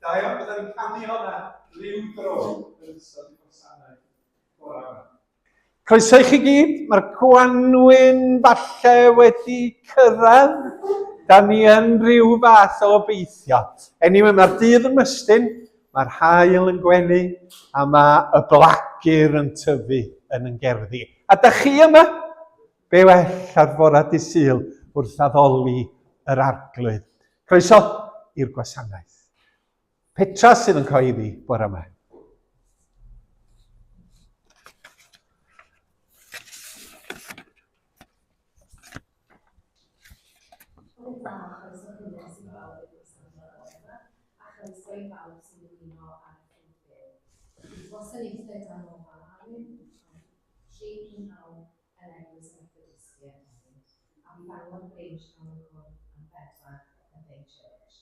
Da iawn, byddwn ni'n canu hwnna ryw dro yn ystod y gwasanaeth bore yma. Croeso i chi gyd, mae'r gwanwyn falle wedi cyrraedd. Da ni yn rhyw fath o obeithio. Anyway, mae'r dydd yn mystyn, mae'r haul yn gwenu, a mae y blagur yn tyfu yn yn gerddi. A da chi yma? Be well ar fora dy Sul wrth addoli yr Arglwydd. Croeso i'r gwasanaeth. Petra sydd yn cyhoeddi bore yma. Gwasanaethau dan ofal Alun, 3 pnawn yn Eglwys y Methodistiaid hefyd, a fydd angor Grangetown yn cwrdd am bedwar yn Bay Church.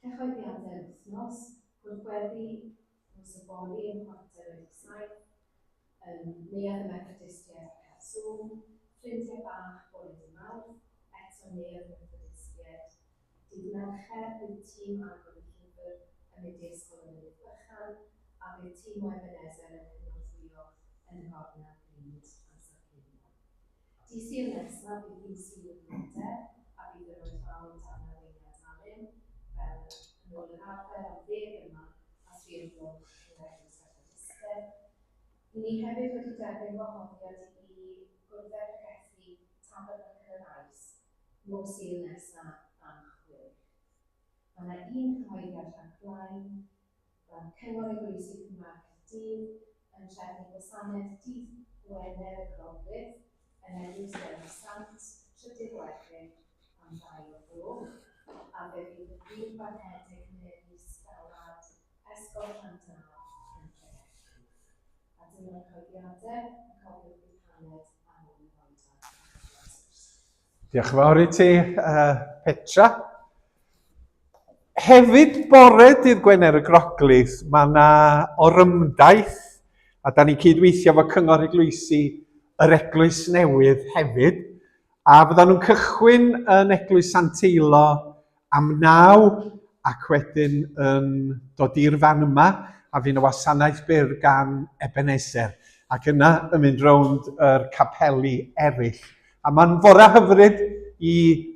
Cyhoeddiadau'r wythnos, Cwrdd Gweddi nos yfory yn 7:15, yn Neuadd y Methodistiaid ac ar Zoom, Ffrindiau Bach bore dydd Mawrth, eto Neuadd y Methodistiaid, Dydd Mercher bydd tîm Agor y Llyfr yn mynd i Ysgol y Mynydd Bychan a bydd tîm o Ebenezer yn cynorthwyo yn y gornel bryd amser cinio. Dydd Sul nesaf bydd hi'n Sul y Blodau a bydd yr oedfaon dan arweiniad Alun, fel yn ôl yr arfer am ddeg yma a thri o'r gloch yn yr Eglwys Fethodistaidd. I ni hefyd wedi derbyn gwahoddiad i gwrdd â pregethu Tabernacl yr Ais nos Sul nesaf am chwech. Mae yna un cyhoeddiad rhag blaen, Mae Cyngor Eglwysi Cymraeg Caerdydd yn trefnu gwasanaeth dydd Gwener y Groglith yn Eglwys Dewi Sant, trydydd o Ebrill, am ddau o'r gloch, a fe fydd y Prif Barchedig Mary Stallard, Esgob Llandaf, yn pregethu. A dyma'r cyhoeddiadau, a cofiwch bydd paned ar ôl yr oedfa a chyfle sgwrs. Diolch yn fawr i ti, uh, Petra. Hefyd, bore dydd Gwener y Groglith, mae yna orymdaith, a da ni'n cydweithio efo Cyngor Eglwysi yr Eglwys Newydd hefyd, a fyddan nhw'n cychwyn yn Eglwys Sant Teilo am naw, ac wedyn yn dod i'r fan yma, a fydd yna wasanaeth byr gan Ebenezer, ac yna yn mynd rownd yr capeli eraill. A mae'n fore hyfryd i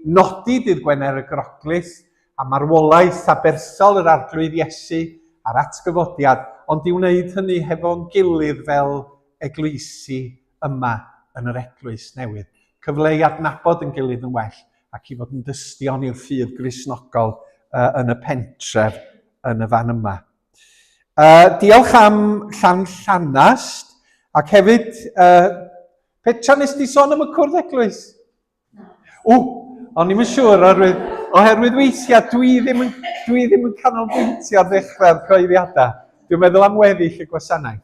nodi dydd Gwener y Groglith a marwolaeth aberthol yr Arglwydd Iesu a'r atgyfodiad, ond i wneud hynny hefo'n gilydd fel eglwysi yma yn yr eglwys newydd. Cyfle i adnabod yn gilydd yn well ac i fod yn dystion i'r ffydd Gristnogol uh, yn y pentref yn y fan yma. Uh, diolch am Llan Llanast ac hefyd uh, Petra, nes di sôn am y cwrdd eglwys? O, o'n i'm yn siŵr, oherwydd, oherwydd weithiau dwi ddim yn, dwi ddim yn canolbwyntio ar ddechrau'r cyhoeddiadau. Dwi'n meddwl am weddill y gwasanaeth.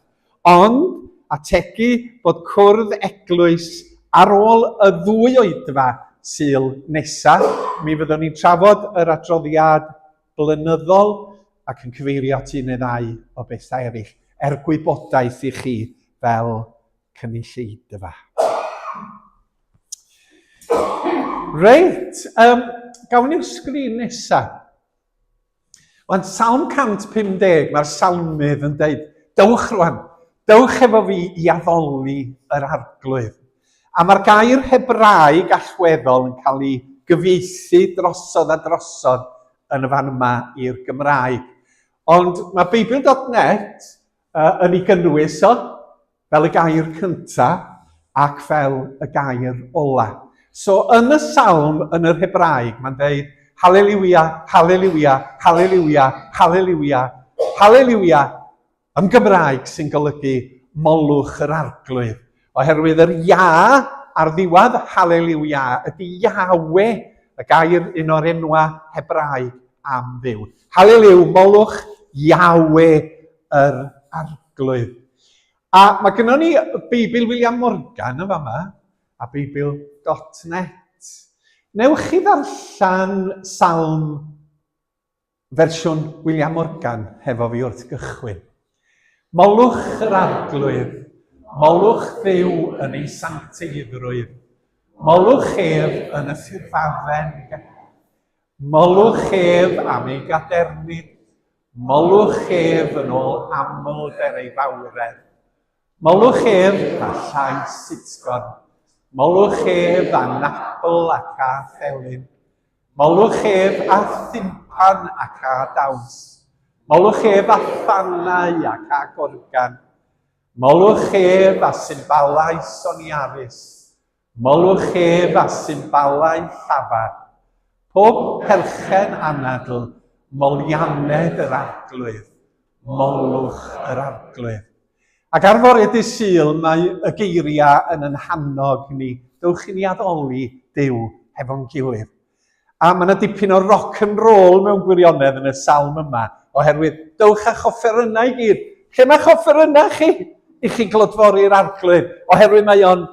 Ond, ategu bod cwrdd eglwys ar ôl y ddwy oedfa Sul nesaf, mi fyddwn ni'n trafod yr adroddiad blynyddol ac yn cyfeirio at un neu ddau o bethau eraill, er gwybodaeth i chi fel cynulleidfa. Reit, um, gawn ni'r sgrin nesaf. Wan, Salm 150, mae'r salmydd yn dweud, dewch rwan, dewch efo fi i addoli yr arglwydd. A mae'r gair Hebraeg allweddol yn cael ei gyfieithu drosodd a drosodd yn y fan yma i'r Gymraeg. Ond mae Beibl.net uh, yn ei gynnwys o, fel y gair cynta ac fel y gair ola. So yn y salm yn yr Hebraeg, mae'n dweud Haleliwia, Haleliwia, Haleliwia, Haleliwia, Haleliwia, yn Gymraeg sy'n golygu molwch yr arglwydd. Oherwydd yr ia ar ddiwedd Haleliwia ydy Yahwe, y gair un o'r enwa Hebraeg am Dduw. Haleliw, molwch Yahwe yr arglwydd. A mae gennym ni Beibl William Morgan yn fama, a Beibl.net. Newch chi ddarllen salm fersiwn William Morgan hefo fi wrth gychwyn. Molwch yr arglwydd, molwch Dduw yn ei sancteiddrwydd, molwch ef yn y ffurfafen, molwch ef am ei gadernid, Molwch ef yn ôl amlder ei fawredd. Molwch ef â llais utgorn. Molwch ef â nabl ac â thelyn. Molwch ef â thimpan ac â dawns. Molwch ef â thanau ac â gorgan. Molwch ef â symbalau soniarus. Molwch ef â symbalau llafar, pob perchen anadl, molianned yr Arglwydd, molwch yr Arglwydd. Ac ar fore dydd Sul mae y geiriau yn yn hannog ni, dewch i ni addoli Duw hefo'n gilydd. A mae yna dipyn o rock and roll mewn gwirionedd yn y salm yma, oherwydd dewch â'ch offerynnau i gyd. Lle mae'ch offerynnau chi? I chi glodfori'r arglwydd, oherwydd mae o'n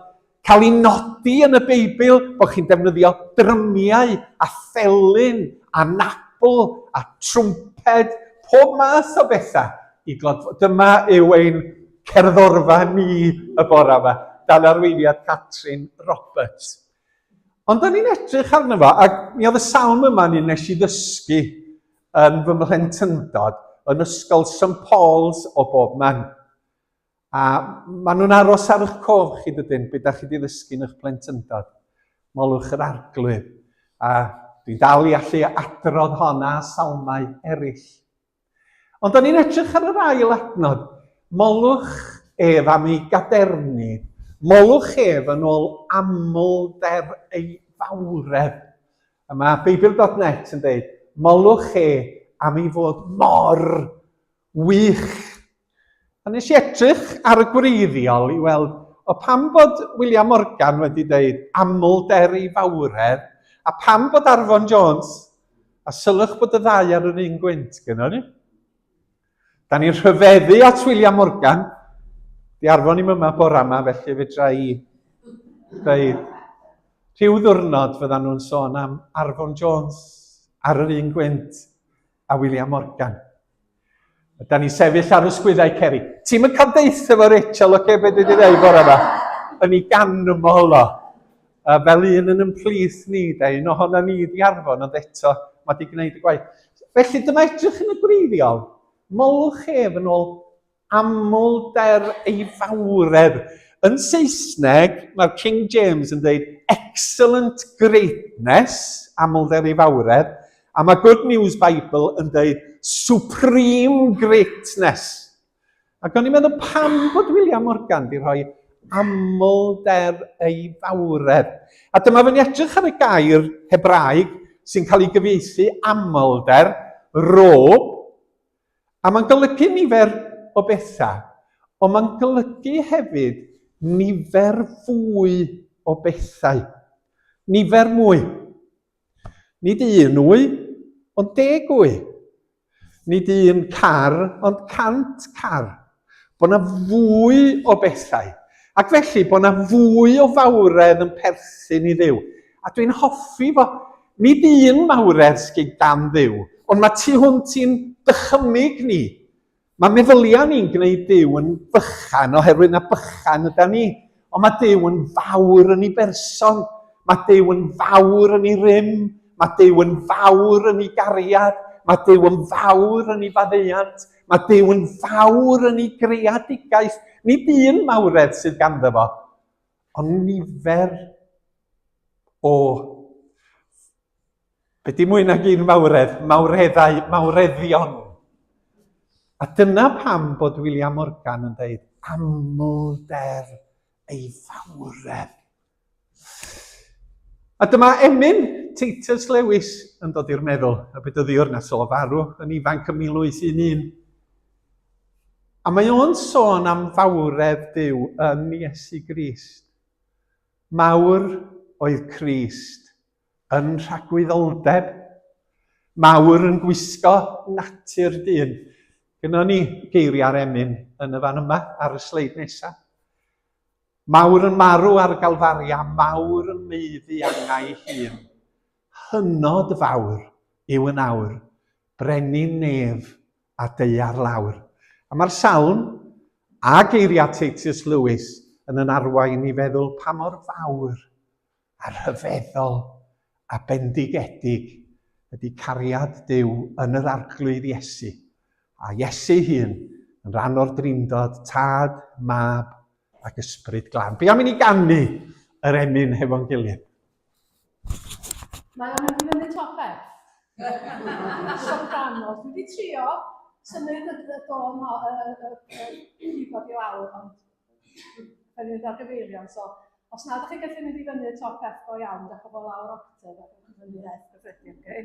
cael ei nodi yn y Beibl bod chi'n defnyddio drymiau a thelyn a nabl a trwmped, pob math o bethau i glodfori. Dyma yw ein cerddorfa ni y bore yma, dan arweiniad Catrin Roberts. Ond o'n i'n edrych arno fo, ac mi oedd y salm yma yn un nes i ddysgu yn fy mhlentyndod yn ysgol St Paul's o bob man. A maen nhw'n aros ar eich cof chi dydyn, be da chi wedi ddysgu yn eich plentyndod. Molwch yr arglwydd. A dwi'n dal i allu adrodd hon a salmau eraill. Ond o'n i'n edrych ar yr ail adnod. Molwch ef am ei gadernid. Molwch ef yn ôl amlder ei fawredd. A mae Beibl.net yn dweud, molwch e am ei fod mor wych. A nes i edrych ar y gwreiddiol i weld o pam bod William Morgan wedi dweud amlder ei fawredd, a pam bod Arfon Jones, a sylwch bod y ddau ar yr un gwynt gyda ni. Da ni'n rhyfeddu at William Morgan. Di Arfon i'm yma bora yma, felly fedra i dweud rhyw ddwrnod fyddan nhw'n sôn am Arfon Jones ar yr un gwynt a William Morgan. Da ni'n sefyll ar y sgwyddau Ceri. Ti'n mynd cael deith efo Rachel, oce, okay, be dwi wedi dweud bore yma? Yn ei ganmol o. Fel un yn ymplith ni, de, un ohono ni di Arfon, ond eto mae wedi gwneud y gwaith. Felly dyma edrych yn y gwreiddiol. Molwch ef yn ôl amlder ei fawredd. Yn Saesneg, mae'r King James yn dweud excellent greatness, amlder ei fawredd, a mae Good News Bible yn dweud supreme greatness. Ac o'n i'n meddwl pam bod William Morgan di rhoi amlder ei fawredd. A dyma fy'n edrych ar y gair Hebraeg sy'n cael ei gyfieithu amlder, rob, A mae'n golygu nifer o bethau, ond mae'n golygu hefyd nifer fwy o bethau. Nifer mwy. Nid un wy, ond deg wy. Nid un car, ond 100 car. Bod yna fwy o bethau. Ac felly bod yna fwy o fawredd yn perthyn i Dduw. A dwi'n hoffi fo. Nid un mawredd sgyn gan Dduw, ond mae tu hwnt i'n dychymyg ni. Mae meddyliau ni'n gwneud Duw yn bychan oherwydd na bychan yda ni. Ond mae Duw yn fawr yn ei berson. Mae Duw yn fawr yn ei rym. Mae Duw yn fawr yn ei gariad. Mae Duw yn fawr yn ei faddeuant. Mae Duw yn fawr yn ei greadigaeth. Nid un mawredd sydd ganddo fo, ond nifer o... Be di mwy nag un mawredd? Mawreddau, mawreddion. A dyna pam bod William Morgan yn dweud amlder ei fawredd. A dyma emyn Titus Lewis yn dod i'r meddwl, y bedyddiwr nath o farw yn ifanc ym 1811. A mae o'n sôn am fawredd Duw yn Iesu Grist. Mawr oedd Crist yn rhagwyddoldeb, mawr yn gwisgo natur dyn. Gynnon ni geiriau'r emyn yn y fan yma ar y sleid nesaf. Mawr yn marw ar Galfaria, mawr yn maeddu angau hun. Hynod fawr yw yn awr, brenin nef a daear lawr. A mae'r salm a geiriau Titus Lewis yn yn arwain i feddwl pa mor fawr a rhyfeddol a bendigedig ydy cariad Duw yn yr Arglwydd Iesu, a Iesu hun yn rhan o'r Drindod, Tad, Mab ac Ysbryd Glân. Be am i ni ganu yr emyn hefo'n gilydd? Mae o'n mynd i fyny top F. Sopranos. Dwi wedi trio symud y dôn, y keyboard i lawr, ond Da ni'n dargyfeirio, so os nad ydych chi'n gallu mynd i fyny y top F go iawn, dewch â fo lawr octave ac yn fyny'r F gyffredin, okay?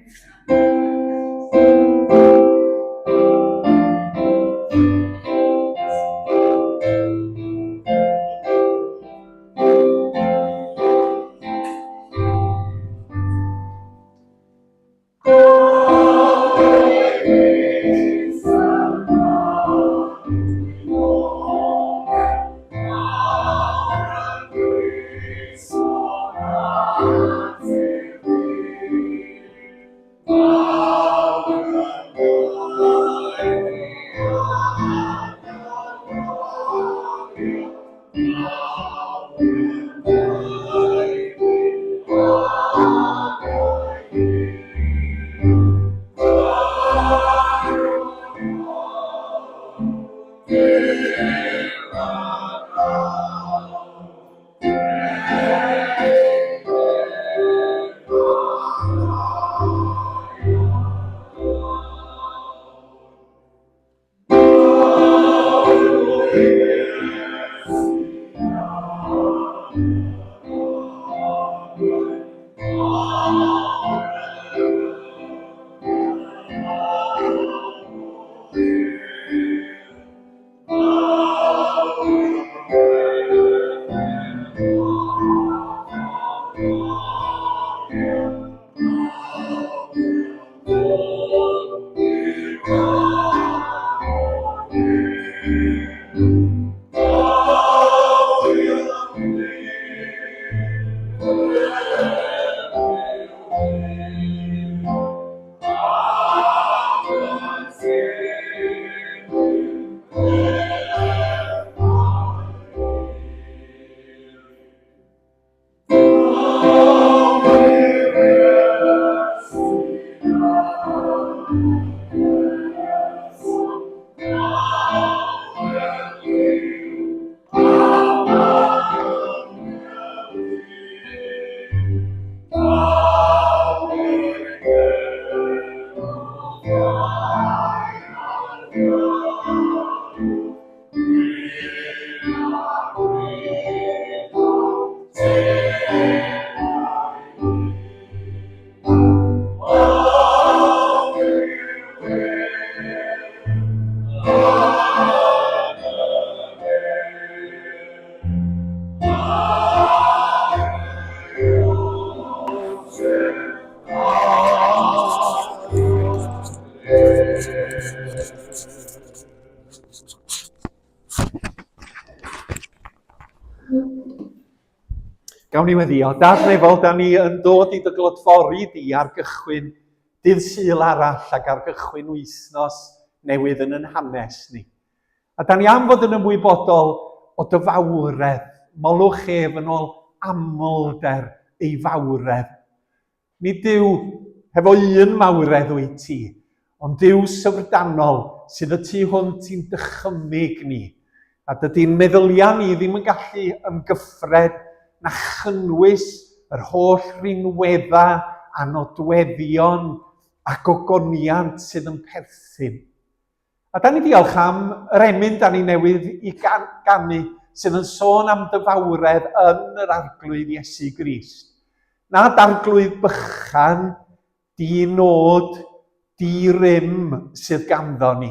Gawn ni weddio. Dad nefol, da ni yn dod i dy glodfori di ar gychwyn dydd Sul arall ac ar gychwyn wythnos newydd yn yn hanes ni. A da ni am fod yn ymwybodol o dy fawredd, molwch ef yn ôl amlder ei fawredd. Nid Duw hefo un mawredd wyt ti, ond Duw syfrdanol sydd y tu hwnt i'n dychymyg ni. A dydy'n meddyliau ni ddim yn gallu ymgyffred na chynnwys yr holl rinweddau a nodweddion a gogoniant sydd yn perthyn. A da ni diolch am yr emyn da ni newydd i gan ganu sydd yn sôn am dy fawredd yn yr Arglwydd Iesu Grist. Na darglwydd bychan, di-nod, di-rym sydd ganddo ni,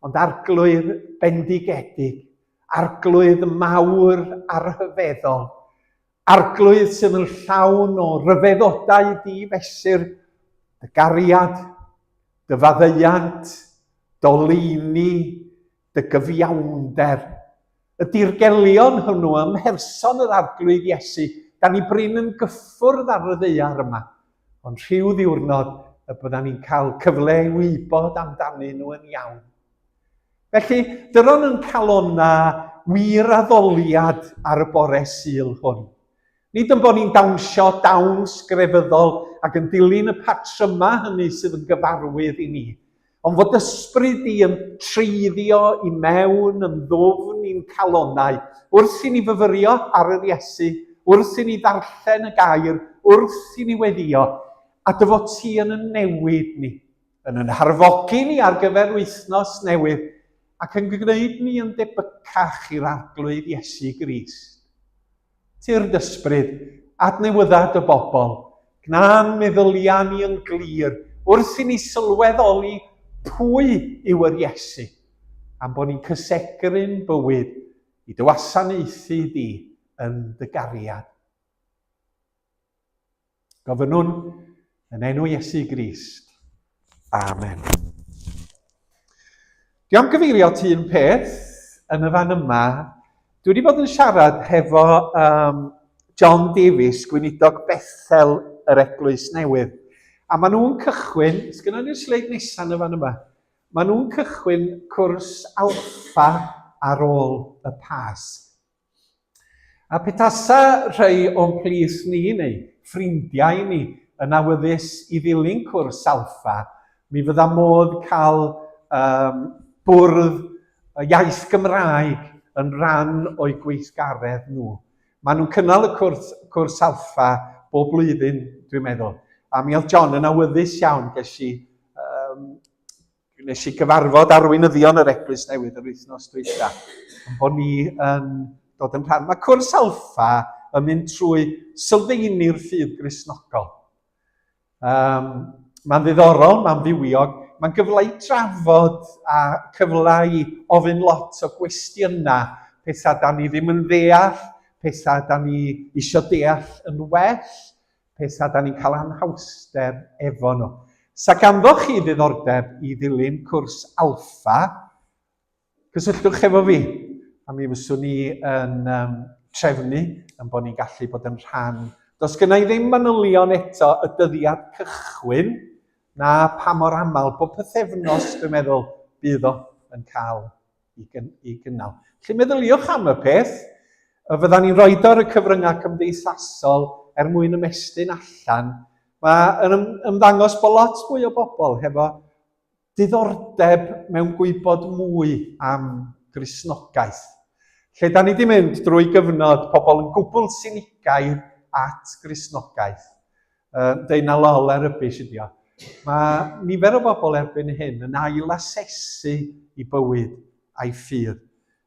ond arglwydd bendigedig, arglwydd mawr a rhyfeddol, arglwydd sydd yn llawn o ryfeddodau di-fesur, dy gariad, dy faddeuant, d'oleuni, dy gyfiawnder. Y dirgelion hwnnw ym mherson yr Arglwydd Iesu, da ni brin yn gyffwrdd ar y ddaear yma, ond rhyw ddiwrnod y byddan ni'n cael cyfle i wybod amdanyn nhw yn iawn. Felly, dyron yn calonna wir addoliad ar y bore Sul hwn. Nid yn bod ni'n dawnsio dawns grefyddol ac yn dilyn y patrymau hynny sydd yn gyfarwydd i ni, ond fod ysbryd di yn treiddio i mewn yn ddwfn i'n calonnau wrth i ni fyfyrio ar yr Iesu, wrth i ni ddarllen y gair, wrth i ni weddïo, a dy fod ti yn yn newid ni, yn yn harfogi ni ar gyfer wythnos newydd, ac yn gwneud ni yn debycach i'r Arglwydd Iesu Grist. Tyrd ysbryd, adnewydda dy bobl, gwna'n meddyliau ni yn glir wrth i ni sylweddoli pwy yw yr Iesu, a'n bod ni'n cysegru'n bywyd i dy wasanaethu di yn dy gariad. Gofynnwn yn enw Iesu Grist. Amen. Dwi am gyfeirio at un peth yn y fan yma. Dwi wedi bod yn siarad hefo um, John Davies, gweinidog Bethel yr Eglwys Newydd. A maen nhw'n cychwyn, sgynnon ni'r sleid nesaf yn y fan yma, maen nhw'n cychwyn cwrs alffa ar ôl y Pasg. A petasa rhai o'n plith ni neu ffrindiau ni yn awyddus i ddilyn cwrs Alffa, mi fydda modd cael um, bwrdd iaith Gymraeg yn rhan o'u gweithgaredd nhw. Maen nhw'n cynnal y cwrs, cwrs Alffa bob blwyddyn, dwi'n meddwl. A mi oedd John yn awyddus iawn, ges i um, Nes i gyfarfod arweinyddion yr Eglwys Newydd yr wythnos dwytha, yn bod ni yn dod yn rhan. Mae cwrs Alffa yn mynd trwy sylfeini'r ffydd Gristnogol. Um, mae'n ddiddorol, mae'n fywiog, mae'n gyfle i drafod a cyfle i ofyn lot o gwestiynau, pethau da ni ddim yn ddeall, pethau da ni eisiau deall yn well, pethau da ni'n cael anhawster efo nhw. Sa ganddo chi ddiddordeb i ddilyn cwrs Alffa, cysylltwch efo fi, a mi fyswn i yn um, trefnu yn bod ni'n gallu bod yn rhan Does gynna i ddim manylion eto y dyddiad cychwyn, na pa mor aml, bob pythefnos dwi'n meddwl bydd o yn cael i, gyn, i gynnal. Felly meddyliwch am y peth, y fyddan ni'n rhoi ar y cyfryngau cymdeithasol er mwyn ymestyn allan. Mae yn ymddangos bod lot mwy o bobl hefo diddordeb mewn gwybod mwy am Gristnogaeth. Lle da ni wedi mynd drwy gyfnod pobl yn gwbl sinigaidd at Gristnogaeth. Deud na lol a rybish ydi o. Mae nifer o bobl erbyn hyn yn ailasesu i bywyd a'i ffydd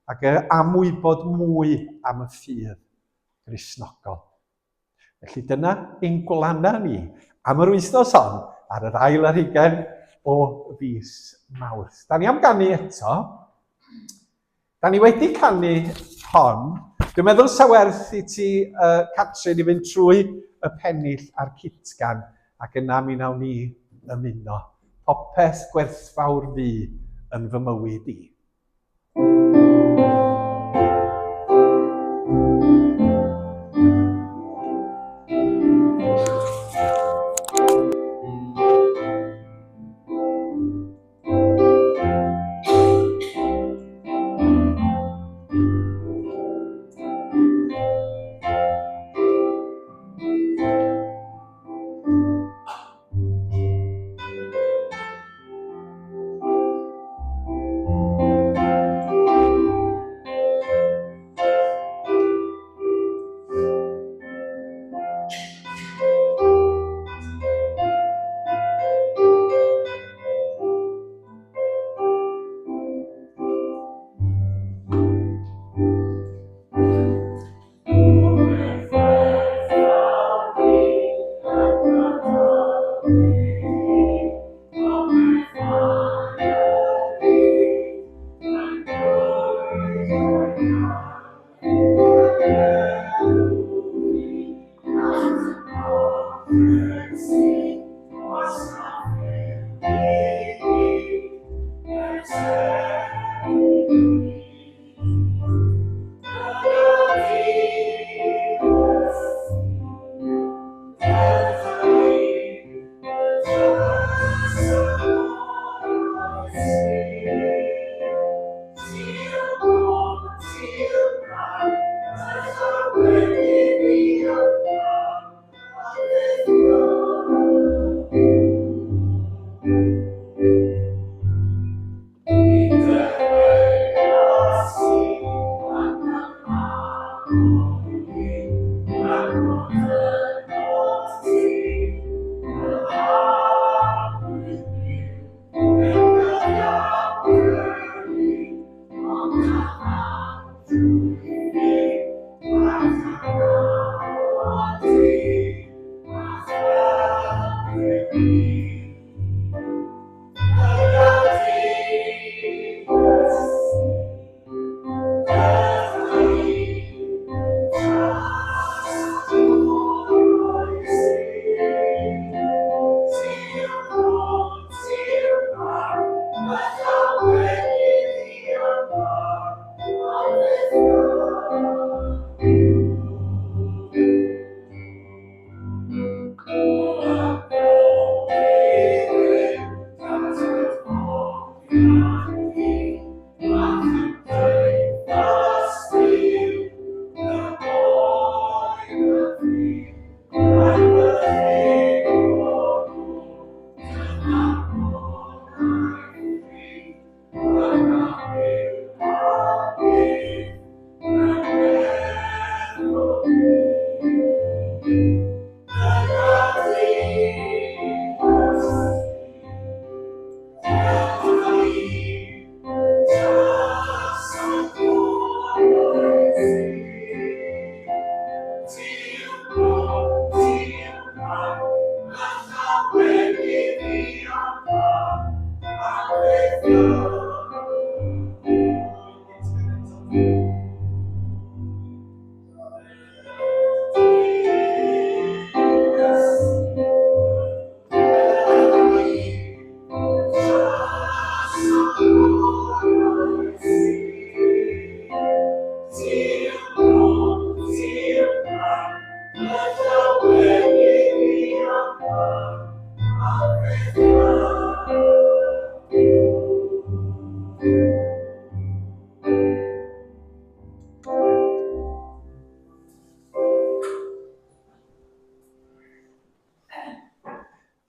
ac am wybod mwy am y ffydd Gristnogol. Felly dyna ein gwlana ni am yr wythnos hon ar yr ail ar hugain o fis Mawrth. Da ni am ganu eto. Da ni wedi canu hon. Dwi'n meddwl sa werth i ti, Catrin, i fynd trwy y pennill a'r cytgan, ac yna mi wnawn ni ymuno. Popeth gwerthfawr fu yn fy mywyd i.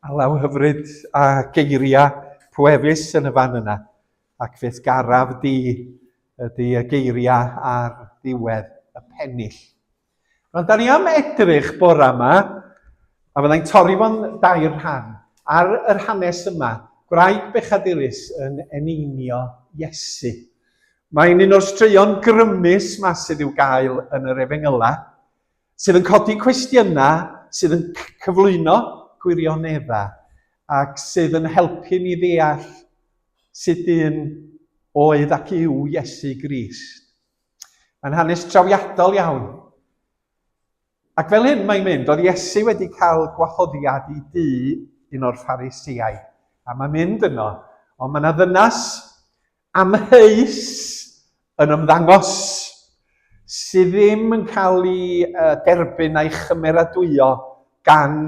Alaw hyfryd a geiriau pwerus yn y fan yna, ac fe'th garaf di ydy y geiriau ar ddiwedd y pennill. Rwan, da ni am edrych bora yma, a fyddai'n torri fo'n dair rhan, ar yr hanes yma, gwraig bechadurus yn eneinio Iesu. Mae'n un o'r straeon grymus ma sydd i'w gael yn yr Efengylau, sydd yn codi cwestiynau, sydd yn cyflwyno gwirioneddau, ac sydd yn helpu ni ddeall sut un oedd ac yw Iesu Grist. Mae'n hanes trawiadol iawn. Ac fel hyn mae'n mynd, oedd Iesu wedi cael gwahoddiad i dŷ un o'r Phariseaid, a mae'n mynd yno, ond mae yna ddynas amheus yn ymddangos sydd ddim yn cael ei derbyn a'i chymeradwyo gan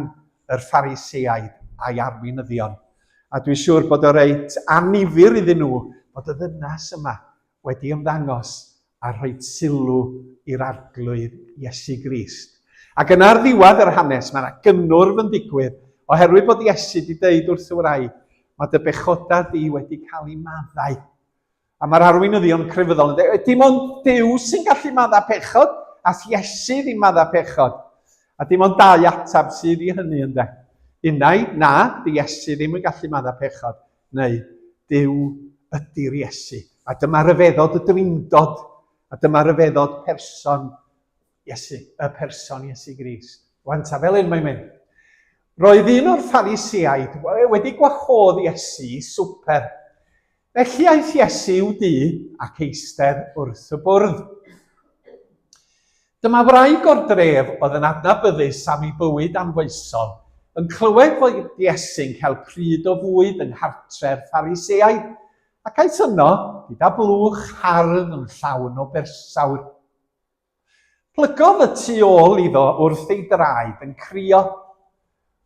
yr Phariseaid a'i arweinyddion. A dwi'n siŵr bod o reit annifyr iddyn nhw bod y ddynas yma wedi ymddangos a rhoi sylw i'r Arglwydd Iesu Grist. Ac yna ar ddiwedd yr hanes, mae yna gynnwrf yn digwydd, oherwydd bod Iesu wedi dweud wrth y wraig, mae dy bechodau di wedi cael eu maddau. A mae'r arweinyddion crefyddol yn dweud, dim ond Duw sy'n gallu maddau pechod, a Iesu ddim maddau pechod. A dim ond dau ateb sydd i hynny ynde. Unai, na, di Iesu ddim yn gallu maddau pechod, neu Duw ydy'r Iesu. A dyma ryfeddod y Drindod, a dyma ryfeddod person Iesu, y person Iesu Grist. Wan ta, fel hyn mae'n mynd. Roedd un o'r Phariseaid wedi gwahodd Iesu i swper. Felly aeth Iesu i'w dŷ ac eistedd wrth y bwrdd. Dyma wraig o'r dref oedd yn adnabyddus am ei bywyd anfoesol, yn clywed fod Iesu'n cael pryd o fwyd yng nghartre'r Phariseaid, ac aeth yno gyda blwch hardd yn llawn o bersawr. Plygodd y tu ôl iddo wrth ei draed yn crio.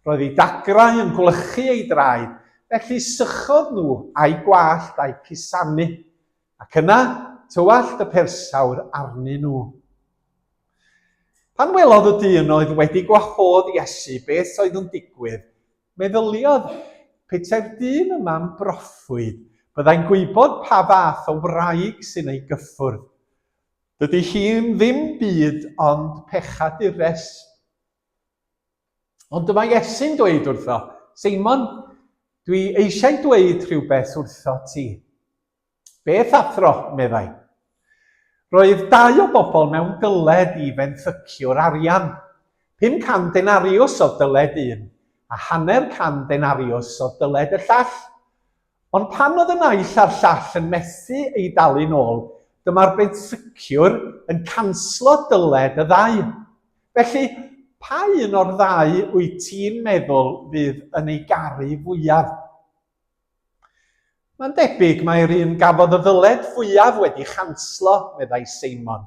Roedd ei dagrau yn gwlychu ei draed, felly sychodd nhw a'i gwallt a'u cusanu. Ac yna, tywallt y persawr arnyn nhw. Pan welodd y dyn oedd wedi gwahodd Iesu beth oedd yn digwydd, meddyliodd, petai'r dyn yma'n broffwyd, byddai'n gwybod pa fath o wraig sy'n ei gyffwrdd. Dydy hi'n ddim byd ond pechadures. Ond dyma Iesu'n dweud wrtho, Seimon, dwi eisiau dweud rhywbeth wrtho ti. Beth, athro? meddai. Roedd dau o bobl mewn dyled i fenthyciwr arian. 500 denariws o dyled un, a hanner can denariws o dyled y llall. Ond pan oedd y naill a'r llall yn methu ei dalu'n ôl, dyma'r benthyciwr yn canslo dyled y ddau. Felly, pa un o'r ddau wyt ti'n meddwl fydd yn ei garu fwyaf? Mae'n debyg mai'r un gafodd y ddyled fwyaf wedi chanslo, meddai Seimon.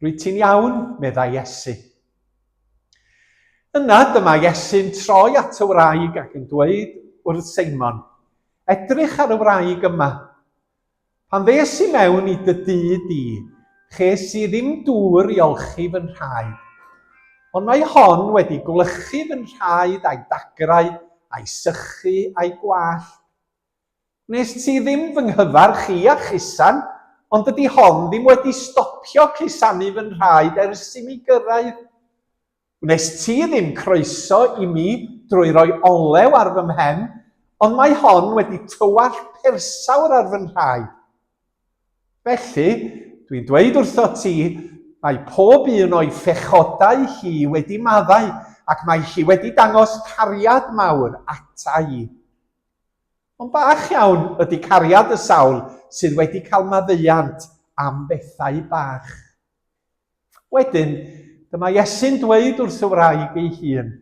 Rwyt ti'n iawn, meddai Iesu. Yna dyma Iesu'n troi at y wraig ac yn dweud wrth Seimon, Edrych ar y wraig yma. Pan ddes i mewn i dy dŷ di, ches i ddim dŵr i olchi fy nhraed. Ond mae hon wedi gwlychu fy nhraed a'i dagrau, a'i sychu a'i gwallt. Wnes ti ddim fy nghyfarch i a chusan, ond dydy hon ddim wedi stopio cusanu fy nhraed ers i mi gyrraedd. Wnes ti ddim croeso i mi drwy roi olew ar fy mhen, ond mae hon wedi tywallt persawr ar fy nhraed. Felly, dwi'n dweud wrtho ti, mae pob un o'i phechodau hi wedi maddau, ac mae hi wedi dangos cariad mawr ata i. Ond bach iawn ydy cariad y sawl sydd wedi cael maddeuant am bethau bach. Wedyn, dyma Iesu'n dweud wrth y wraig ei hun,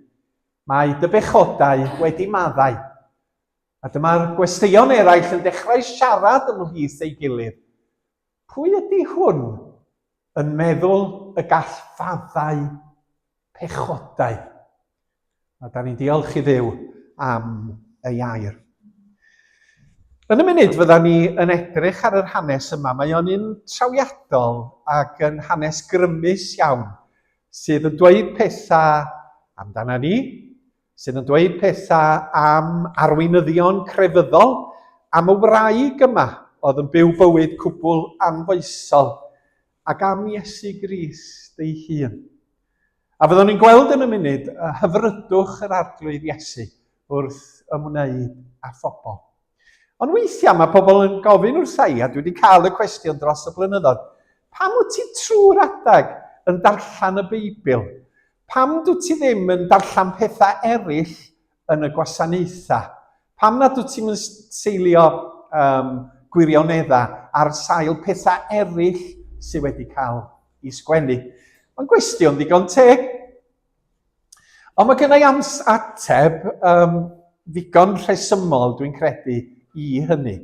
Mae dy bechodau wedi maddau. A dyma'r gwesteion eraill yn dechrau siarad ymhlith ei gilydd. Pwy ydy hwn yn meddwl y gall faddau? pechodau. A da ni'n diolch i Dduw am ei air. Yn y munud fydda ni yn edrych ar yr hanes yma. Mae o'n un trawiadol ac yn hanes grymus iawn sydd yn dweud pethau amdana ni, sydd yn dweud pethau am arweinyddion crefyddol, am y wraig yma oedd yn byw bywyd cwbl anfoesol, ac am Iesu Grist ei hun. A fyddwn ni'n gweld yn y munud y hyfrydwch yr Arglwydd Iesu wrth ymwneud â phobl. Ond weithiau mae pobl yn gofyn wrtha i, a dwi wedi cael y cwestiwn dros y blynyddoedd, pam wyt ti trwy'r adeg yn darllen y Beibl? Pam dwyt ti ddim yn darllen pethau eraill yn y gwasanaethau? Pam nad wyt ti'n seilio um, gwirioneddau ar sail pethau eraill sydd wedi cael i sgwennu? Mae'n gwestiwn ddigon teg. Ond mae gennau ams ateb um, ddigon rhesymol, dwi'n credu, i hynny.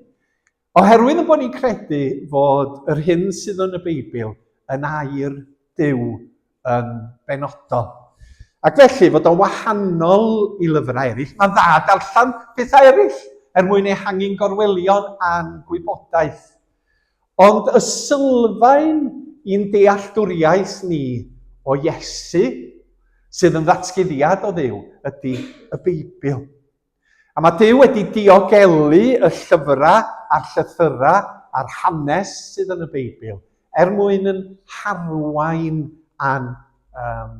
Oherwydd y bod ni'n credu fod yr hyn sydd yn y Beibl yn air Duw yn benodol. Ac felly fod o'n wahanol i lyfrau eraill, mae'n dda darllen pethau eraill er mwyn ehangu'n gorwelion a'n gwybodaeth. Ond y sylfaen i'n dealltwriaeth ni o Iesu, sydd yn ddatguddiad o Dduw, ydy y Beibl. A mae Duw wedi diogelu y llyfrau a'r llythyrau a'r hanes sydd yn y Beibl er mwyn yn harwain a'n um,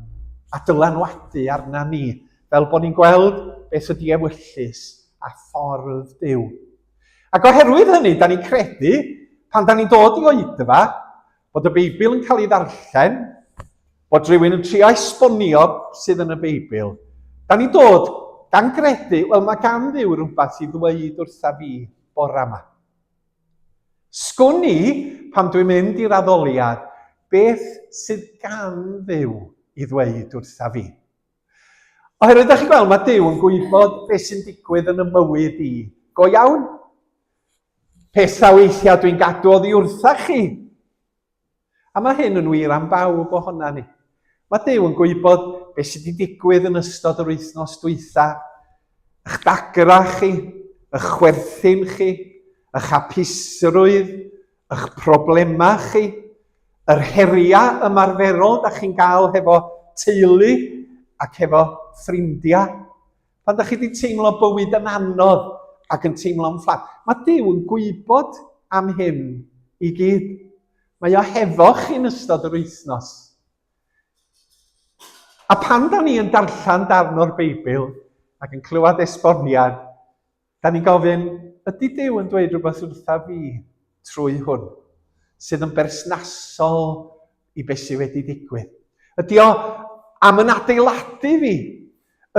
a dylanwadu arna ni, fel bod ni'n gweld beth ydy ewyllys a ffordd Duw. Ac oherwydd hynny, da ni'n credu, pan da ni'n dod i oedfa, bod y Beibl yn cael ei ddarllen, bod rhywun yn trio esbonio sydd yn y Beibl, da ni'n dod gan gredu, wel mae gan Dduw rhywbeth i ddweud wrtha fi bora yma. Sgwn i, pan dwi'n mynd i'r addoliad, beth sydd gan Dduw i ddweud wrtha fi. Oherwydd, da chi'n gweld, mae Duw yn gwybod beth sy'n digwydd yn y mywyd i. Go iawn. Pethau weithiau dwi'n gadw oddi wrtha chi. A mae hyn yn wir am bawb ohona ni. Mae Duw yn gwybod beth sydd wedi digwydd yn ystod yr wythnos dwytha. Ych dagra chi, ych chwerthin chi, ych hapusrwydd, Ych problemau chi, yr heriau ymarferol da chi'n gael hefo teulu ac hefo ffrindiau. Pan da chi wedi teimlo bywyd yn anodd ac yn teimlo'n fflat, mae Duw yn gwybod am hyn i gyd. Mae o hefo chi'n ystod yr wythnos. A pan da ni yn darllen darn o'r Beibl ac yn clywed esboniad, Da ni'n gofyn, ydy Duw yn dweud rhywbeth wrtha fi trwy hwn, sydd yn bersnasol i beth sydd wedi digwydd? Ydy o am yn adeiladu fi?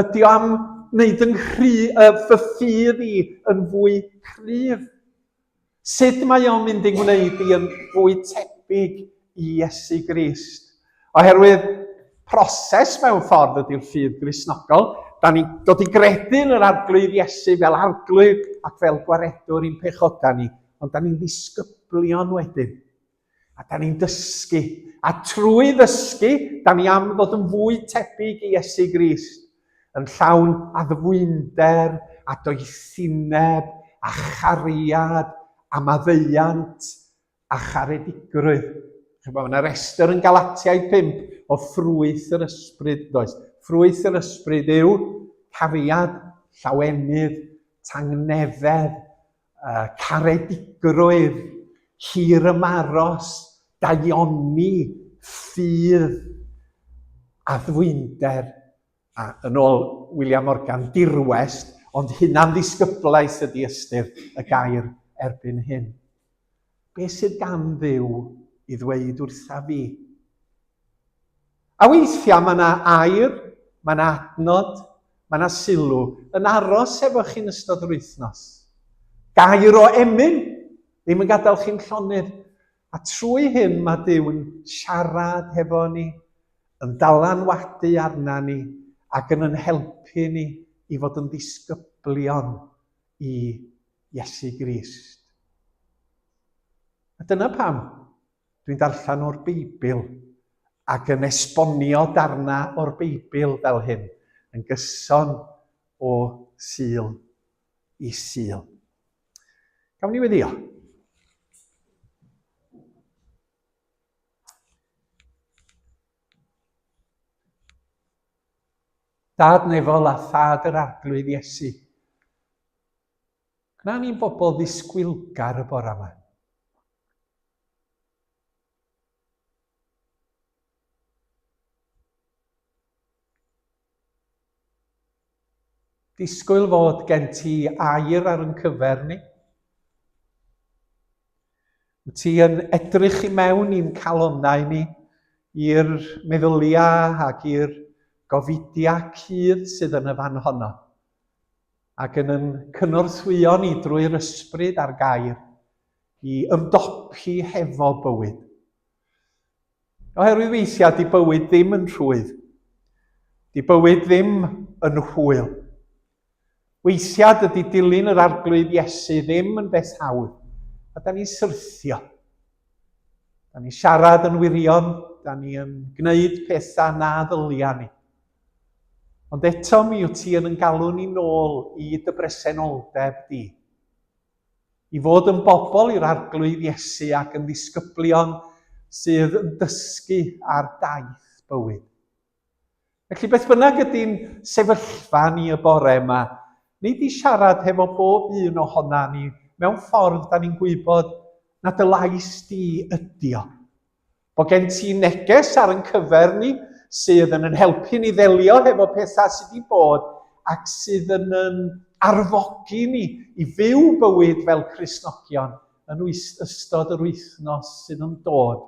Ydy o am wneud yng nghry, fy ffydd i yn fwy cryf? Sut mae o'n mynd i gwneud i yn fwy tebyg i Iesu Grist? Oherwydd proses mewn ffordd ydy'r ffydd Gristnogol. Da ni'n dod i gredu yn yr Arglwydd Iesu fel Arglwydd ac fel gwaredwr i'n pechodau ni, ond da ni'n ddisgyblion wedyn. A da ni'n dysgu. A trwy ddysgu, da ni am ddod yn fwy tebyg i Iesu Grist, yn llawn addfwynder a doethineb a chariad a maddeuant a charedigrwydd. Chybod, mae yna restr yn Galatiaid 5 o ffrwyth yr ysbryd, does? Ffrwyth yr ysbryd yw cariad, llawenydd, tangnefedd, caredigrwydd, hir ymaros, daioni, ffydd, addfwynder, a yn ôl William Morgan, dirwest, ond hunan ddisgyblaeth ydy ystyr y gair erbyn hyn. Be sydd gan Dduw i ddweud wrtha fi? A weithiau mae yna air, mae yna adnod, mae yna sylw yn aros efo chi'n ystod yr wythnos. Gair o emyn, ddim yn gadael chi'n llonydd. A trwy hyn mae Duw yn siarad hefo ni, yn dalanwadu arna ni ac yn yn helpu ni i fod yn ddisgyblion i Iesu Grist. A dyna pam Dwi'n darllen o'r Beibl Ac yn esbonio darna o'r Beibl fel hyn, yn gyson o Sul i Sul. Gawn ni weddio. Dad nefol a thad yr Arglwydd Iesu, gwna ni'n bobl ddisgwylgar y bore yma. Disgwyl fod gen ti air ar yn cyfer ni. Wyt ti yn edrych i mewn i'n calonnau ni, i'r meddyliau ac i'r gofidiau cudd sydd yn y fan honno, ac yn yn cynorthwyo ni drwy'r ysbryd a'r gair i ymdopi hefo bywyd. Oherwydd weithiau di bywyd ddim yn rhwydd. Di bywyd ddim yn hwyl. Weithiau dydy dilyn yr arglwydd Iesu ddim yn beth hawdd. A da ni'n syrthio. Da ni'n siarad yn wirion, da ni yn gwneud pethau na ddylia ni. Ond eto mi wyt ti yn yn galw ni nôl i dy bresenoldeb di. I fod yn bobl i'r Arglwydd Iesu ac yn ddisgyblion sydd yn dysgu ar daith bywyd. Felly beth bynnag ydy'n sefyllfa ni y bore yma, nid i siarad hefo bob un ohona ni mewn ffordd da ni'n gwybod na dy lais di ydi o. Bod gen ti neges ar yn cyfer ni sydd yn yn helpu ni ddelio hefo pethau sydd wedi bod ac sydd yn yn arfogi ni i fyw bywyd fel Cristnogion yn ystod yr wythnos sydd yn dod,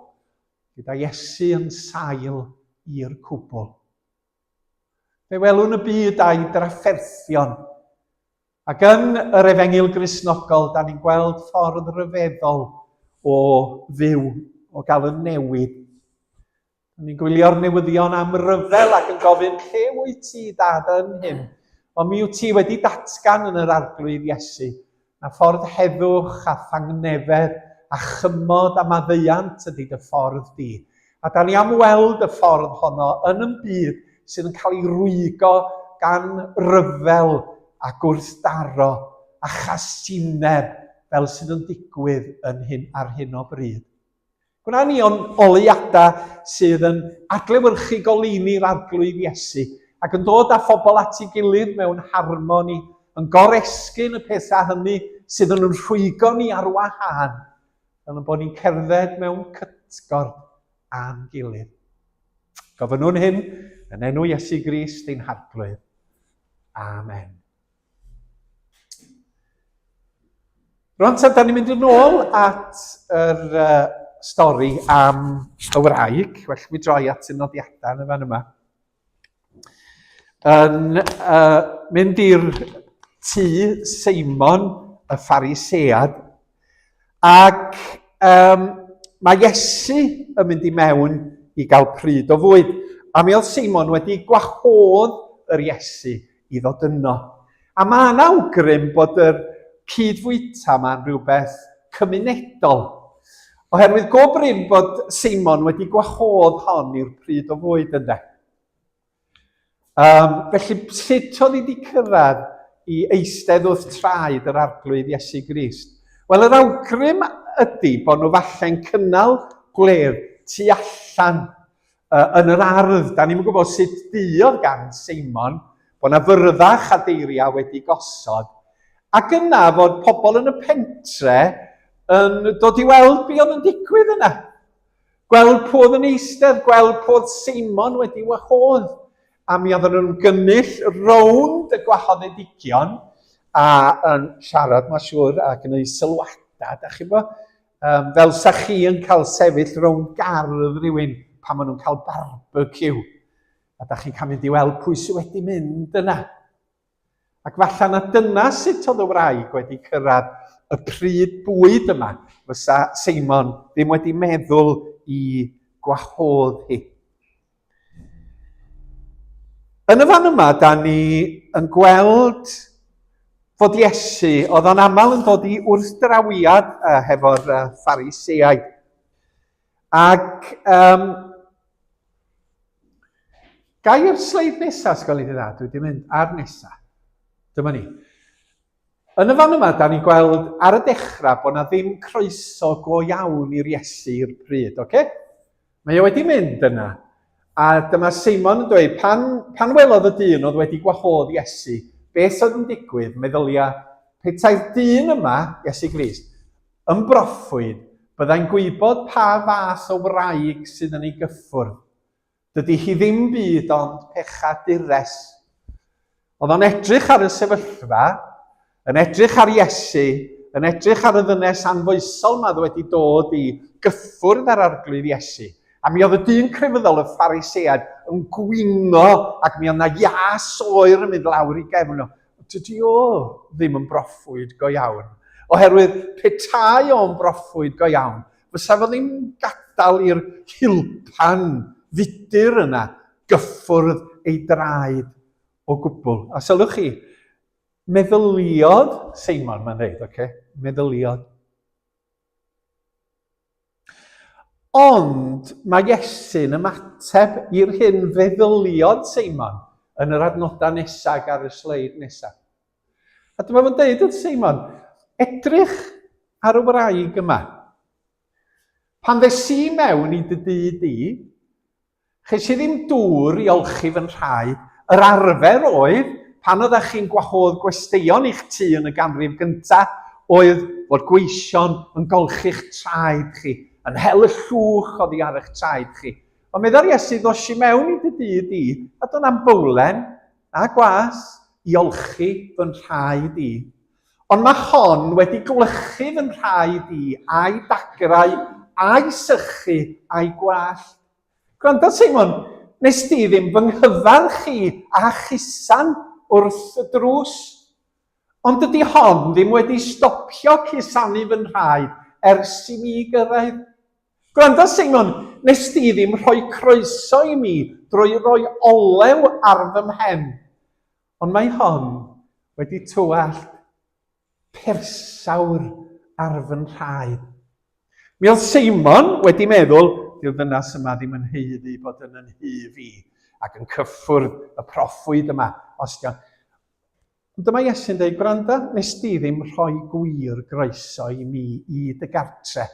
gyda Iesu yn sail i'r cwbl. Fe welwn y byd a'i drafferthion Ac yn yr Efengyl Gristnogol, da ni'n gweld ffordd ryfeddol o fyw, o gael y newid. Da ni'n gwylio'r newyddion am ryfel ac yn gofyn, lle wyt ti, dad, yn hyn? Ond mi wyt ti wedi datgan yn yr Arglwydd Iesu, na ffordd heddwch a thangnefedd a chymod a maddeuant ydy dy ffordd di. A da ni am weld y ffordd honno yn yn byd sydd yn cael ei rwygo gan ryfel a gwrthdaro a chasineb fel sydd yn digwydd yn hyn, ar hyn o bryd. Gwna ni o'n oleuadau sydd yn adlewyrchu goleuni'r Arglwydd Iesu ac yn dod â phobl at ei gilydd mewn harmoni, yn goresgyn y pethau hynny sydd yn rhwygo ni ar wahân fel yn bod ni'n cerdded mewn cytgord â'n gilydd. Gofynnwn hyn yn enw Iesu Grist ein Harglwydd. Amen. Rwan ta, da ni'n mynd yn ôl at yr uh, stori am y wraig. Well, mi droi at y nodiadau yn y fan yma. Yn uh, mynd i'r tŷ Seimon y Pharisead ac um, mae Iesu yn mynd i mewn i gael pryd o fwyd. A mi oedd Seimon wedi gwahodd yr Iesu i ddod yno. A mae yna awgrym bod yr cyd-fwyta yma'n rhywbeth cymunedol. Oherwydd go brin bod Seimon wedi gwahodd hon i'r pryd o fwyd ynde. Um, felly, sut oedd hi wedi cyrraedd i eistedd wrth traed yr arglwydd Iesu Grist? Wel, yr awgrym ydy bod nhw falle'n cynnal gwledd tu allan yn yr ardd. Da ni'n gwybod sut du oedd gan Seimon, bod yna fyrddau chadeiriau wedi gosod, ac yna fod pobl yn y pentre yn dod i weld be oedd yn digwydd yna. Gweld pwy oedd yn eistedd, gweld pwy oedd Seimon wedi wahodd. A mi oedden nhw'n gynnull rownd y gwahoddedigion a yn siarad, mae'n siŵr, a gwneud sylwadau, da chi'n bod? Um, fel sa chi yn cael sefyll rownd gardd rhywun pan maen nhw'n cael barbecue. A da chi'n cael mynd i weld pwy sydd wedi mynd yna. Ac falle na dyna sut oedd y wraig wedi cyrraedd y pryd bwyd yma. Fysa Seimon ddim wedi meddwl i gwahodd hi. Yn y fan yma, da ni yn gweld fod Iesu, oedd o'n aml yn dod i wrthdrawiad uh, hefo'r uh, Phariseaid. Ac um, Gai i'r sleid nesaf, os gweli di dda, dwi wedi mynd ar nesaf. Dyma ni. Yn y fan yma, da ni'n gweld ar y dechrau bod na ddim croeso go iawn i'r Iesu i'r pryd, oce? Okay? Mae o wedi mynd yna, a dyma Seimon yn dweud, pan, pan welodd y dyn oedd wedi gwahodd Iesu, beth oedd yn digwydd, meddylia, petai'r dyn yma, Iesu Grist, yn broffwyd, byddai'n gwybod pa fath o wraig sydd yn ei gyffwrdd. Dydy hi ddim byd ond pechadures. Oedd o'n edrych ar y sefyllfa, yn edrych ar Iesu, yn edrych ar y ddynes anfoesol ma oedd wedi dod i gyffwrdd ar arglwydd Iesu. A mi oedd y dyn crefyddol, y Pharisead, yn gwingo ac mi oedd na ias oer yn mynd lawr i gefn o. Dydy o ddim yn broffwyd go iawn. Oherwydd petai o'n broffwyd go iawn, Fysa fo ddim gadael i'r hulpan fudur yna gyffwrdd ei draed o gwbl. A sylwch chi, meddyliodd Seimon, mae'n dweud, oce? Okay? Meddyliodd. Ond mae Iesu'n ymateb i'r hyn feddyliodd Seimon yn yr adnodau nesaf ar y sleid nesaf. A dyma fo'n deud wrth Seimon, edrych ar y wraig yma. Pan ddes i mewn i dy dŷ di, ches i ddim dŵr i olchi fy nhraed. Yr arfer oedd, pan oeddech chi'n gwahodd gwesteion i'ch tŷ yn y ganrif gyntaf, oedd fod gweision yn golchi'ch traed chi, yn hel y llwch oddi ar eich traed chi. Ond meddai'r Iesu, ddos i mewn i dy dŷ di, a do'n am bowlen, A gwas, i olchi fy nhraed i. Ond mae hon wedi gwlychu fy nhraed i, a'i dagrau, a'i sychu, a'i gwallt. Gwrando, Seimon, nes di ddim fy nghyfarch i a chusan wrth y drws. Ond dydy hon ddim wedi stopio cusanu fy nhraed ers i mi gyrraedd. Gwranda, Seimon, nes di ddim rhoi croeso i mi drwy roi olew ar fy mhen, ond mae hon wedi tywallt persawr ar fy nhraed. Mi oedd Seimon wedi meddwl, dyw'r ddynas yma ddim yn haeddu bod yn yn nhŷ fi ac yn cyffwrdd y proffwyd yma, os di Ond dyma Iesu'n dweud, gwranda, nes di ddim rhoi gwir groeso i mi i dy gartre.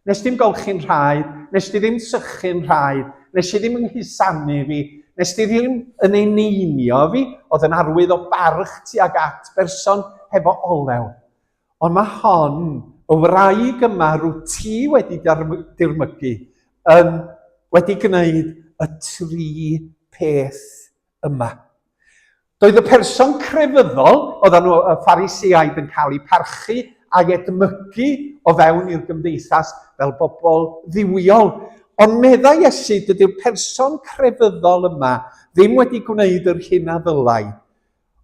Nes di'm golchi'n rhaid, nes di ddim sychu'n rhaid, nes i ddim yng nghusanu fi, nes di ddim yn eneinio fi, oedd yn arwydd o barch tuag at berson hefo olew. Ond mae hon, y wraig yma rwyt ti wedi dirmygu, yn wedi gwneud y tri peth yma. Doedd y person crefyddol, oedden nhw y Phariseaid yn cael eu parchu a'i edmygu o fewn i'r gymdeithas fel bobl dduwiol. Ond meddai Iesu, dydy'r person crefyddol yma ddim wedi gwneud yr hyn a ddylai.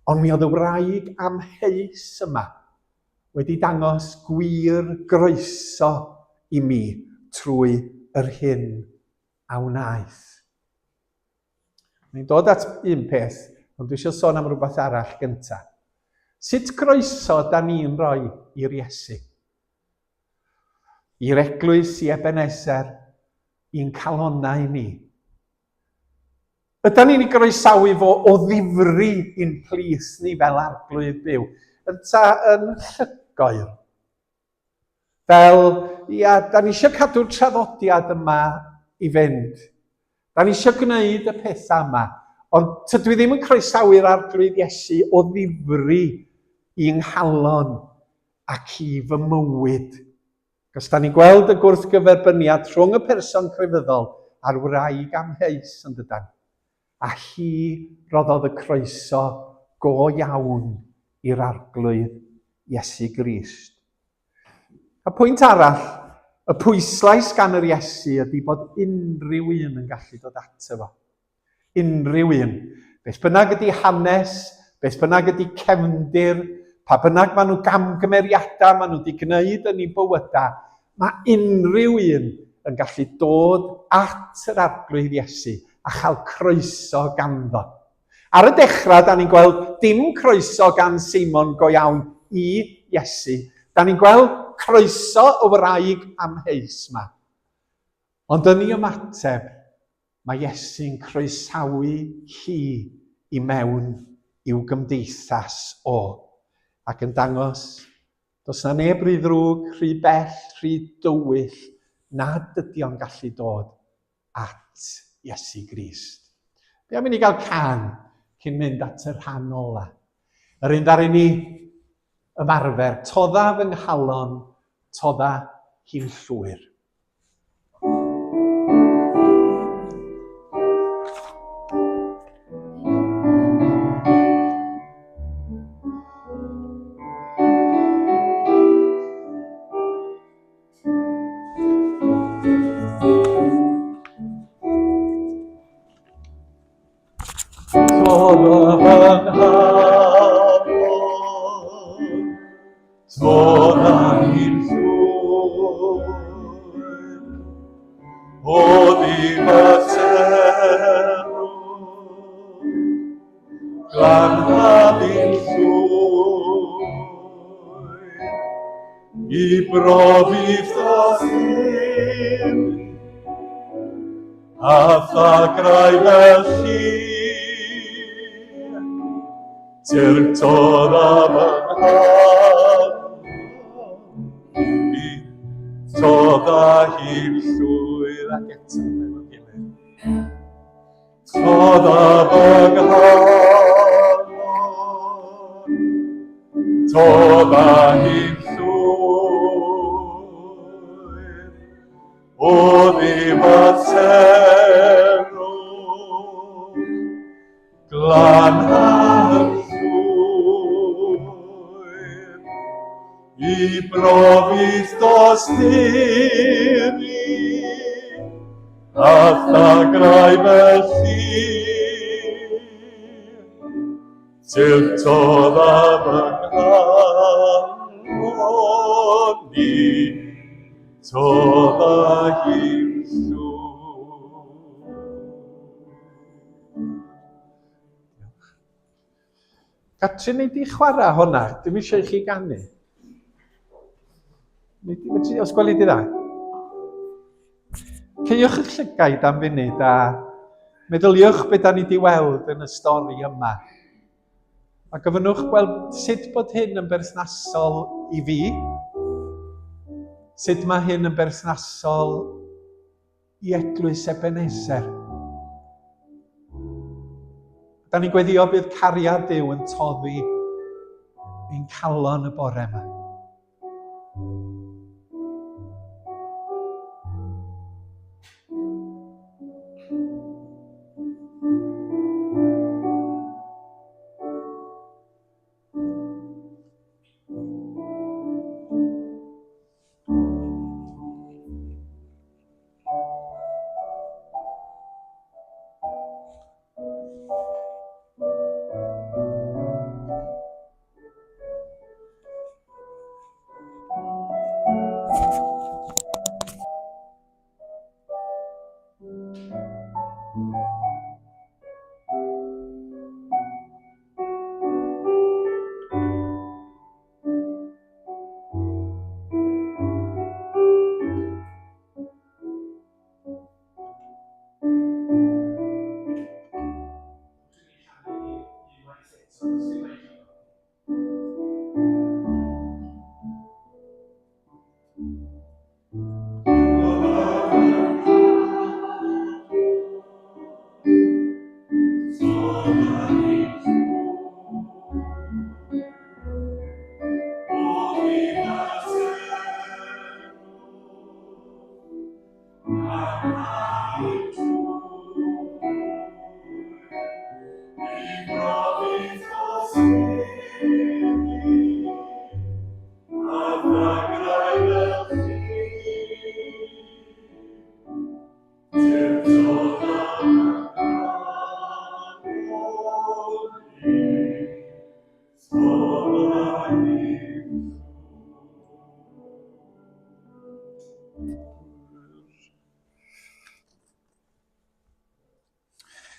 Ond mi oedd y wraig amheus yma wedi dangos gwir groeso i mi trwy yr hyn a wnaeth. Ni'n dod at un peth, ond dwi eisiau sôn am rhywbeth arall gyntaf. Sut groeso da ni'n rhoi i'r Iesu? I'r eglwys, i Ebenezer, i'n calonnau ni. Ydy ni'n ei groesawu fo o ddifri i'n plith ni fel arglwydd byw? Ynta yn llygoer? Fel, ia, da ni eisiau cadw'r traddodiad yma i fynd. Da ni eisiau gwneud y pethau yma. Ond tydw i ddim yn croesawu'r arglwydd Iesu o ddifri i nghalon ac i fy mywyd. Cos da ni'n gweld y gwrthgyferbyniad rhwng y person crefyddol a'r wraig amheus yn dydan. A hi roddodd y croeso go iawn i'r Arglwydd Iesu Grist. A pwynt arall, y pwyslais gan yr Iesu ydy bod unrhyw un yn gallu dod ato fo. Unrhyw un. Beth bynnag ydy hanes, beth bynnag ydy cefndir, pa bynnag maen nhw gamgymeriadau maen nhw wedi gwneud yn eu bywydau, mae unrhyw un yn gallu dod at yr Arglwydd Iesu a chael croeso ganddo. Ar y dechrau, da ni'n gweld dim croeso gan Seimon go iawn i Iesu. Da ni'n gweld croeso y wraig amheus ma. Ond yn ei ymateb, Mae Iesu'n croesawu hi i mewn i'w gymdeithas o, ac yn dangos does na neb rhy ddrwg, rhy bell, rhy dywyll nad ydy o'n gallu dod at Iesu Grist. Be am i ni gael can cyn mynd at y rhan ola? Yr un ddaru ni ymarfer, todda fy nghalon, todda hi'n llwyr. I brofi ffydd a thagrau fel lli, Tyrtodd am yng i, todd a hi'n llwyr ac eto efo'n gilydd. Todd a fy nghalon, todd a hi'n llwyr, o ddifaterwch, Glanhau'r llwyr i brofi dosturi a thagrau fel lli. Tiltodd a fy nghalon i, todd a hi'n llwyr. Diolch. Catrin, nei di chwarae hwnna? Dwi'n eisiau i chi ganu. Nei di, fedri, os gweli di dda? Ceiwch eich llygaid am funud a meddyliwch beth da ni wedi weld yn y stori yma. A gofynnwch gweld sut bod hyn yn berthnasol i fi, sut mae hyn yn berthnasol i eglwys Ebenezer. Da ni'n gweddio bydd cariad Duw yn toddi ein calon y bore yma.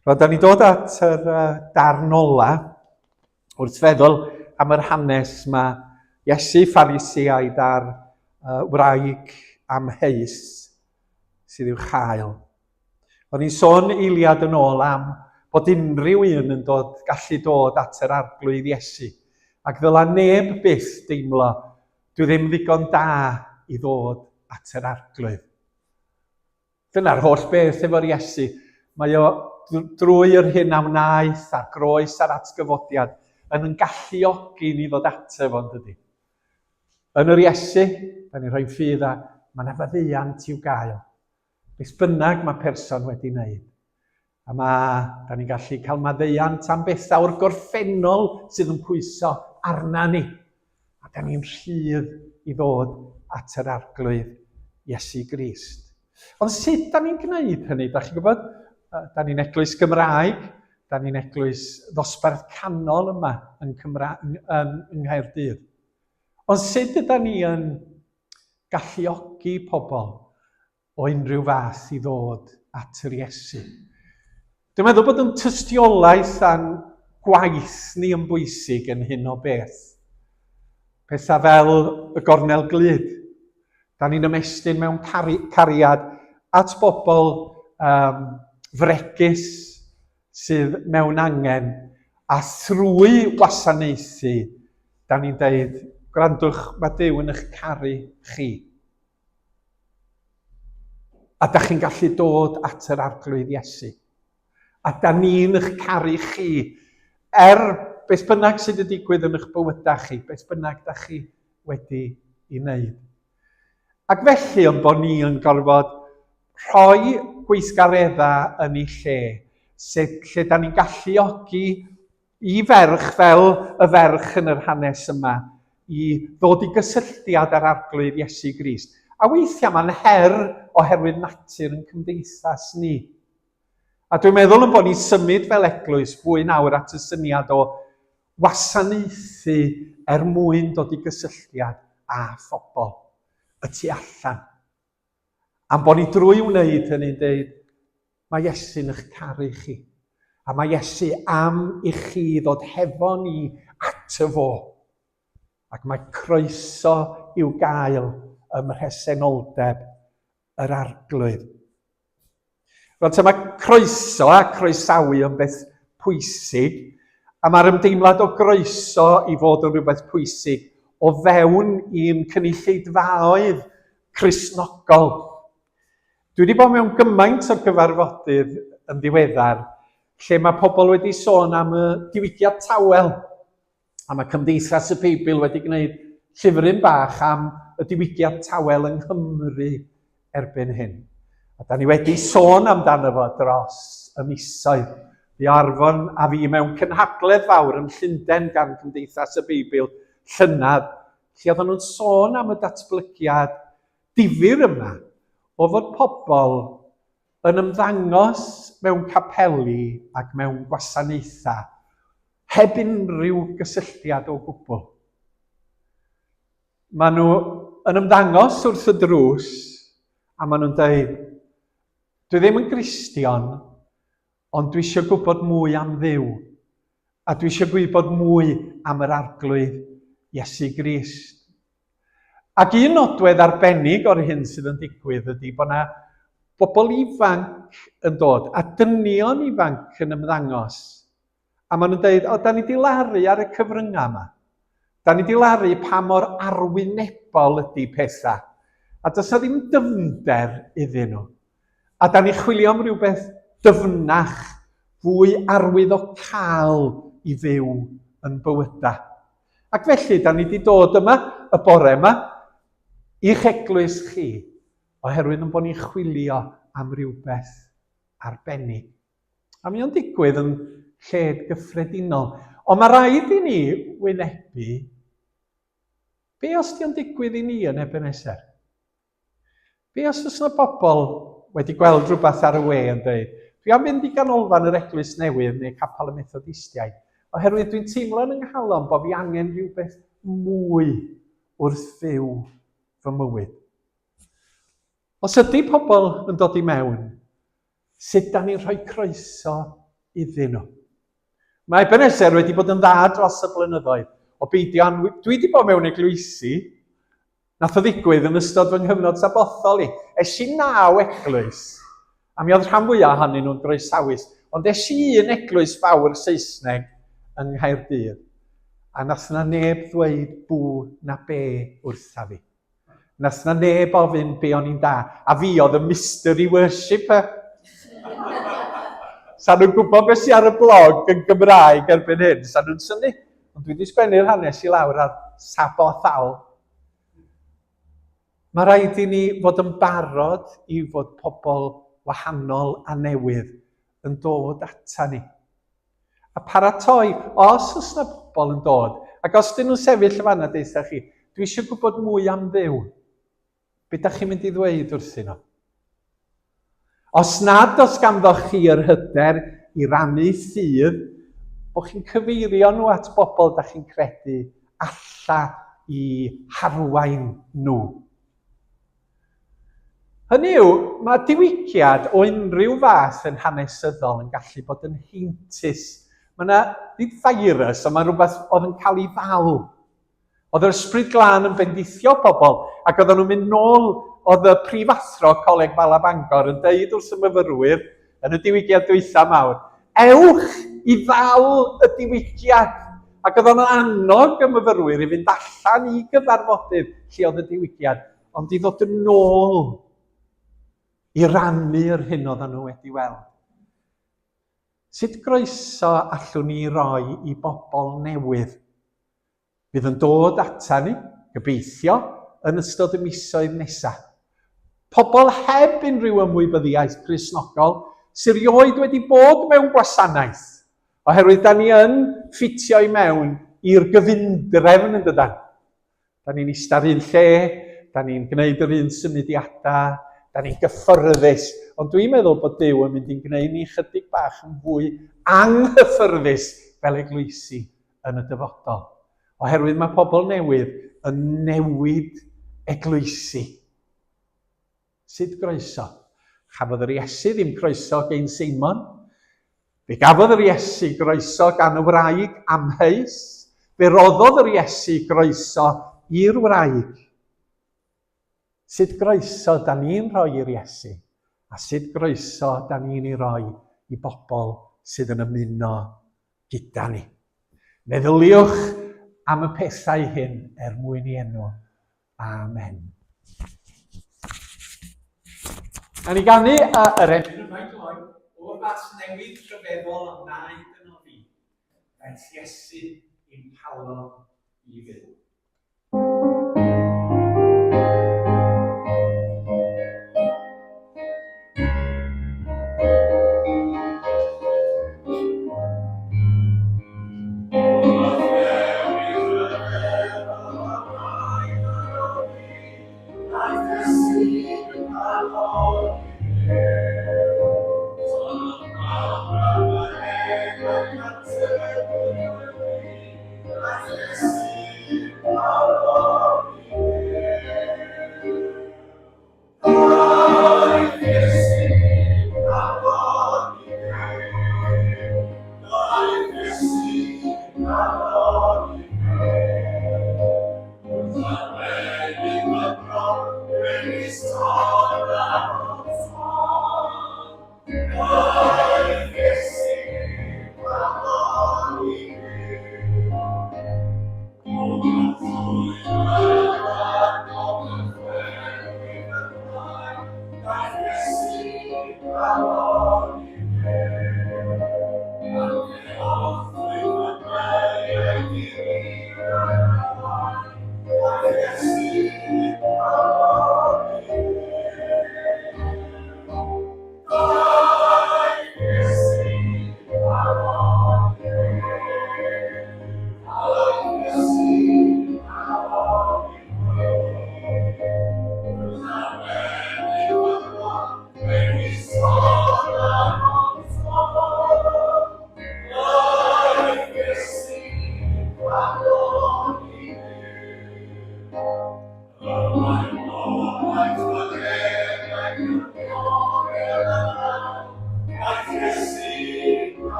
Wel, da ni'n dod at yr uh, darn ola wrth feddwl am yr hanes mae Iesu Pharisïaid a'r uh, wraig amheus sydd i'w chael. O'n i'n sôn eiliad yn ôl am bod unrhyw un yn dod, gallu dod at yr Arglwydd Iesu, ac ddyla neb byth deimlo, dwi ddim ddigon da i ddod at yr Arglwydd. Dyna'r holl beth efo'r Iesu. Mae o drwy yr hyn a wnaeth a'r groes a'r atgyfodiad yn yn galluogi ni ddod ato fo, yn dydy? Yn yr Iesu, da ni'n rhoi ffydd a mae yna faddeuant i'w gael. Beth bynnag mae person wedi wneud. A mae, da ni'n gallu cael maddeuant am bethau o'r gorffennol sydd yn pwyso arna ni. A da ni'n rhydd i ddod at yr Arglwydd Iesu Grist. Ond sut da ni'n gwneud hynny? Da chi'n gwybod, da ni'n eglwys Gymraeg, da ni'n eglwys ddosbarth canol yma yn, Cymra yng, yng, yng Nghaerdydd. Ond sut yda ni yn galluogi pobl o unrhyw fath i ddod at yr Iesu. Dwi'n meddwl bod yn tystiolaeth a'n gwaith ni yn bwysig yn hyn o beth. Pethau fel y gornel glud. Da ni'n ymestyn mewn cariad at bobl um, fregus sydd mewn angen, a thrwy wasanaethu, da ni'n deud, gwrandwch, mae Duw yn eich caru chi. A da chi'n gallu dod at yr Arglwydd Iesu. A da ni'n eich caru chi, er beth bynnag sydd wedi digwydd yn eich bywydau chi, beth bynnag da chi wedi ei wneud. Ac felly, ond bod ni yn gorfod rhoi gweithgareddau yn ei lle, sef lle da ni'n galluogi i ferch fel y ferch yn yr hanes yma i ddod i gysylltiad â'r Arglwydd Iesu Grist. A weithiau mae'n her oherwydd natur yn cymdeithas ni. A dwi'n meddwl yn bod ni'n symud fel eglwys fwy nawr at y syniad o wasanaethu er mwyn dod i gysylltiad â phobl y tu allan. Am bod ni drwy wneud hynny'n deud, mae Iesu'n eich caru chi. A mae Iesu am i chi ddod hefo ni at y fo. Ac mae croeso i'w gael ym mhresenoldeb yr Arglwydd. Rwan te, mae croeso a croesawu yn beth pwysig, a mae'r ymdeimlad o groeso i fod yn rhywbeth pwysig o fewn i'n cynulleidfaoedd Cristnogol. Dwi wedi bod mewn gymaint o gyfarfodydd yn ddiweddar lle mae pobl wedi sôn am y diwygiad tawel. A mae Cymdeithas y Beibl wedi gwneud llyfryn bach am y diwygiad tawel yng Nghymru erbyn hyn. A da ni wedi sôn amdano fo dros y misoedd. Bu Arfon a fi mewn cynhadledd fawr yn Llundain gan Cymdeithas y Beibl llynedd, lle oedden nhw'n sôn am y datblygiad difyr yma o fod pobl yn ymddangos mewn capeli ac mewn gwasanaethau heb unrhyw gysylltiad o gwbl. Maen nhw yn ymddangos wrth y drws a maen nhw'n dweud, dwi ddim yn Gristion, ond dwi eisiau gwybod mwy am Dduw, a dwi eisiau gwybod mwy am yr Arglwydd Iesu Grist. Ac un nodwedd arbennig o'r hyn sydd yn digwydd ydy bod yna bobl ifanc yn dod, a dynion ifanc yn ymddangos. A maen nhw'n dweud, o, da ni di laru ar y cyfryngau yma. Da ni di laru pa mor arwynebol ydy pethau. A does na ddim dyfnder iddyn nhw. A da ni chwilio am rhywbeth dyfnach, fwy arwyddocaol i fyw yn bywydau. Ac felly, da ni wedi dod yma y bore yma i'ch eglwys chi, oherwydd yn bod ni'n chwilio am rywbeth arbennig. A mi o'n digwydd yn lled gyffredinol. Ond mae rhaid i ni wynebu be os di o'n digwydd i ni yn Ebenezer? Be os oes yna bobl wedi gweld rhywbeth ar y we yn dweud, dwi am fynd i ganolfan yr eglwys newydd neu capel y Methodistiaid, oherwydd dwi'n teimlo yn nghalon bod fi angen rhywbeth mwy wrth fyw fy mywyd. Os ydy pobl yn dod i mewn, sut da ni'n rhoi croeso iddyn nhw? Mae Ebenezer wedi bod yn dda dros y blynyddoedd o beidio anwy... Dwi wedi bod mewn eglwysi Nath o ddigwydd yn ystod fy nghyfnod sabothol i. Es i naw eglwys. A mi oedd rhan fwyaf ohonyn nhw'n groesawus. Ond es i un eglwys fawr Saesneg yng Nghaerdydd, a nath na neb ddweud bw na be wrtha fi. Nath na neb ofyn be o'n i'n da. A fi oedd y mystery worshipper. Sa nhw'n gwybod beth sy'n ar y blog yn Gymraeg erbyn hyn, sa nhw'n synnu. Ond dwi wedi sgwennu'r hanes i lawr ar Saboth Owl. Mae rhaid i ni fod yn barod i fod pobl wahanol a newydd yn dod ata ni. A paratoi, os oes yna bobl yn dod, ac os dyn nhw'n sefyll y fanna deutha chi, dwi eisiau gwybod mwy am Dduw. Be da chi'n mynd i ddweud wrthyn nhw? Os nad oes ganddoch chi yr hyder i rannu ffydd, bod chi'n cyfeirio nhw at bobl da chi'n credu alla i harwain nhw. Hynny yw, mae diwygiad o unrhyw fath yn hanesyddol yn gallu bod yn heintus. Mae yna, nid virus, ond mae rhywbeth oedd yn cael ei ddal. Oedd yr Ysbryd Glân yn bendithio pobl, ac oedden nhw'n mynd nôl, oedd y prifathro Coleg Bala Bangor yn deud wrth y myfyrwyr yn y diwygiad dwytha mawr, ewch i ddal y diwygiad. Ac oedd o'n annog y myfyrwyr i fynd allan i gyfarfodydd lle oedd y diwygiad, ond i ddod yn ôl i rannu'r hyn oedden nhw wedi weld. Sut groeso allwn ni roi i bobl newydd fydd yn dod ata ni, gobeithio, yn ystod y misoedd nesaf? Pobl heb unrhyw ymwybyddiaeth Gristnogol sydd rioed wedi bod mewn gwasanaeth, oherwydd da ni yn ffitio i mewn i'r gyfundrefn yn dydan? Da ni'n ista'r un lle, da ni'n gwneud yr un symudiadau, da ni'n gyffyrddus. Ond dwi'n meddwl bod Duw yn mynd i'n gwneud ni chydig bach yn fwy anghyffyrddus fel eglwysi yn y dyfodol. Oherwydd mae pobl newydd yn newid eglwysi. Sut groeso? Chafodd yr Iesu ddim croeso gein Seimon. Fe gafodd yr Iesu groeso gan y wraig amheus. Fe roddodd yr Iesu groeso i'r wraig. Sut groeso da ni'n rhoi i'r Iesu? A sut groeso da ni'n ei roi i bobl sydd yn ymuno gyda ni? Meddyliwch am y pethau hyn er mwyn i enw Amen. A ni ganu yr emyn yma i gloi, o'r fas newydd rhyfeddol a wnaed yno fi, daeth Iesu i'm calon i fyw.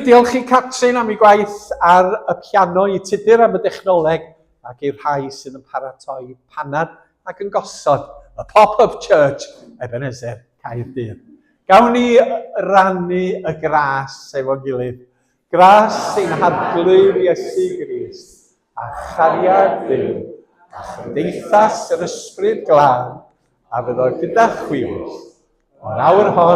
Diolch i Catrin am ei gwaith ar y piano, i Tudur am y dechnoleg, ac i'r rhai sydd yn paratoi panad ac yn gosod y Pop-Up Church Ebenezer Caerdydd. Gawn ni rannu y gras efo'n gilydd. Gras ein Harglwydd Iesu Grist, a chariad Duw, a chymdeithas yr Ysbryd Glân, a fyddo gyda chwi oll, o'r awr hon.